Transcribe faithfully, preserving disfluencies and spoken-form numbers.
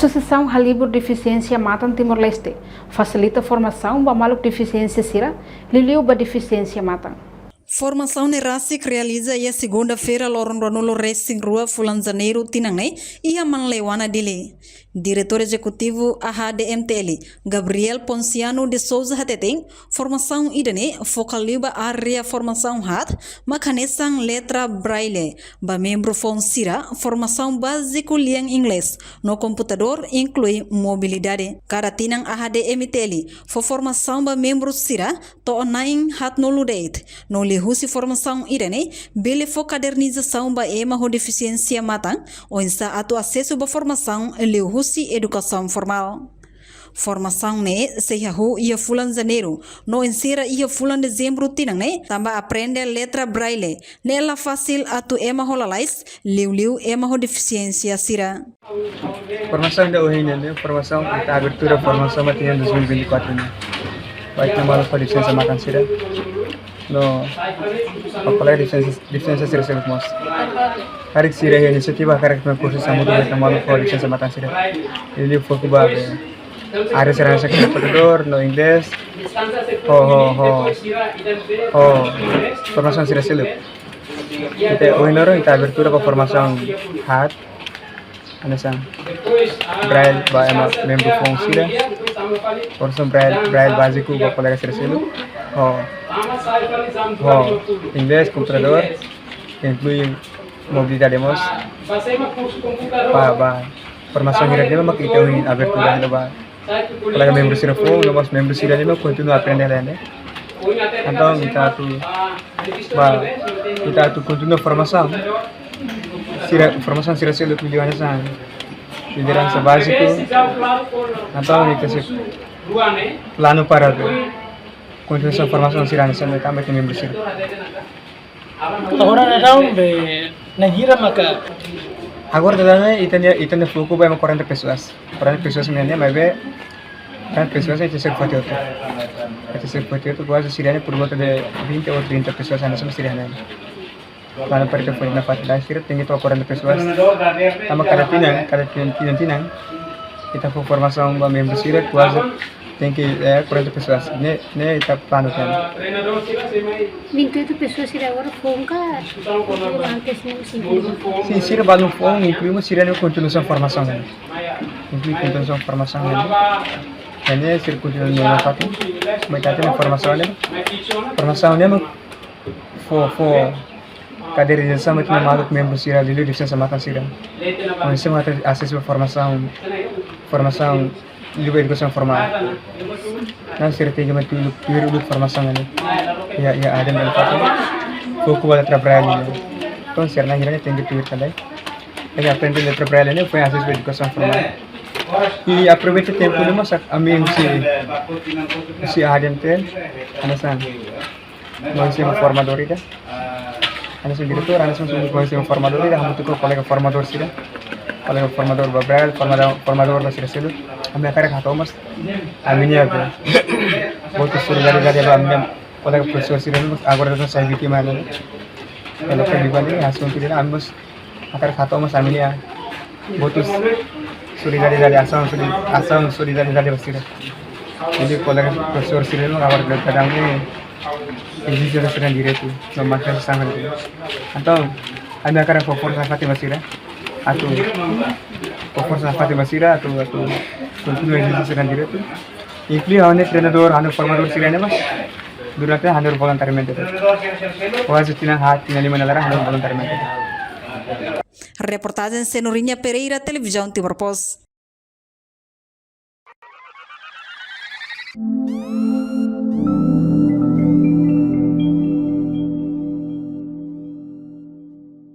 Asosiasaun Halibur Defisiénsia Matan Timor-Leste fasilita formasaun ba maluk defisiénsia sira, liuliu ba defisiénsia matan. Formasaun ne'e rasik realiza iha segunda-feira, loron ruanulu resin rua fulan Janeiru tinan ne'e, iha Manleuana, Dili. Diretór Ezekutivu A H D M T L, Gabriel Ponciano de Sousa hateten, formasaun ida-ne'e foka liu ba área formasaun haat, mak hanesan letra Braille ba membru foun sira, formasaun báziku lian Inglés no komputadór, inklui mobilidade. Kada tinan A H D M T L fó formasaun ba membru sira to'o na'in haatnulu de'it. No liuhusi formasaun ida-ne'e, bele fó kadernizasaun ba ema ho defisiénsia matan, oinsá atu asesu ba formasaun liuhusi edukasaun formál. Formasaun ne'e sei hahú iha fulan Janeiru no enserra iha fulan Dezembru tinan ne'e, tanba aprende letra Braille ne'e la fasil atu ema ho lalais, liuliu ema ho defisiénsia sira. Formasaun ida ohin ne'e, formasaun ita abertura formasaun ba tinan dois mil e vinte e quatro ne'e. Ba ita maluk ho defisiénsia matan sira. No, ba kolega defisiénsia, defisiénsia sira seluk mós. Karik sira iha inisiativa, karik toma kursu hamutuk ba ita maluk ho defisiénsia matan sira. Liuliu foku ba, be, área sira hanesan komputadór, no Inglés, ho, ho, ho, ho formasaun sira seluk. Ita ohin loron ita abertura ba formasaun haat, hanesan Braille ba ema membru foun sira, formasaun Braille, Braille báziku ba kolega sira seluk, ho, ho Inglés, komputadór, inklui mobilidade mós, ba, ba formasaun hirak ne'ebé mak ita ohin abertura hela ba kolega membru sira foun, no mós membru sira ne'ebé kontinua aprende hela ne'e. Entaun, ita atu, ba, ita atu kontinua formasaun sira, formasaun sira seluk liuliu hanesan lideransa báziku. Entaun, ita sei planu para kontinuasaun formasaun sira hanesan ne'e tanba ita membru sira. Agora daudaun be na'in hira maka? Agora daudaun ne'e ita-nia, ita-nia foku ba ema quarenta pessoas. Quarenta pessoas ne'e, ne'e, maibé quarenta pessoas ne'e ita sei foti hotu. Ita sei foti hotu, kuaze sira ne'e por volta de vinte ou trinta pessoas hanesan sira ne'e. Planu para ita foti nafatin laran sira tenke to'o quarenta pessoas. Tanba kada tinan, kada tinan, tinan, tinan, ita fó formasaun ba membru sira kuaze tenke, eh, quarenta pessoas. Ne'e, ne'e ita planu tiha. Vinte e oito pessoas sira agora foun ka antes ne'e? Sin, sira balun foun, inklui mós sira ne'e kontinuasaun formasaun ne'e. Inklui kontinuasaun formasaun ne'e. Ne'e sira kontinua nafatin, maibé ita-nia formasaun ne'e. Formasaun ne'e fó, fó kadernizasaun ba ita-nia maluk membru sira liuliu defisiénsia matan sira. Oinsá mak ita asesu ba formasaun, formasaun liuliu edukasaun formál. Entaun sira tenke mai tuir, tuir uluk formasaun ne'e. Iha, iha A H D M T L fatin foku ba letra Braille ne'e. Entaun sira na'in hira ne'e tenke tuir tan ne'e. Tenke aprende letra Braille ne'e, foin asesu ba edukasaun formál. I aproveita tempu ne'e mós ami husi, husi A H D M T L, hanesan, no husi formadór ida. Hanesan diretór, hanesan husi formadór ida, hamutuk ho kolega formadór sira. Kolega formadór ba Braille, formadór, formadór ba sira seluk. Ami hakarak hato'o mós ami-nia, be, votu solidariedade ba ami-nia kolega profesór sira ne'ebé agora daudaun sai vítima ne'e. Kalau kan di balik, asuntu ida, ami mós hakarak hato'o mós ami-nia votu solidariedade, asaun soli-, asaun solidariedade ba sira. Jadi kolega profesór sira ne'ebé agora daudaun ne'e ezije sira-nia direitu, no maka sama itu. Entaun, ami hakarak fó forsa nafatin ba sira, atu fó forsa nafatin ba sira, atu, atu kontinua ezije sira-nia direitu. Inklui ha'u-nia treinadór, ha'u-nia formadór sira ne'e mós durante ha'u voluntariamente. Kuaze tinan haat, tinan lima nia laran ha'u voluntariamente. Reportajen Senoriña Pereira, Televizaun Timor Post.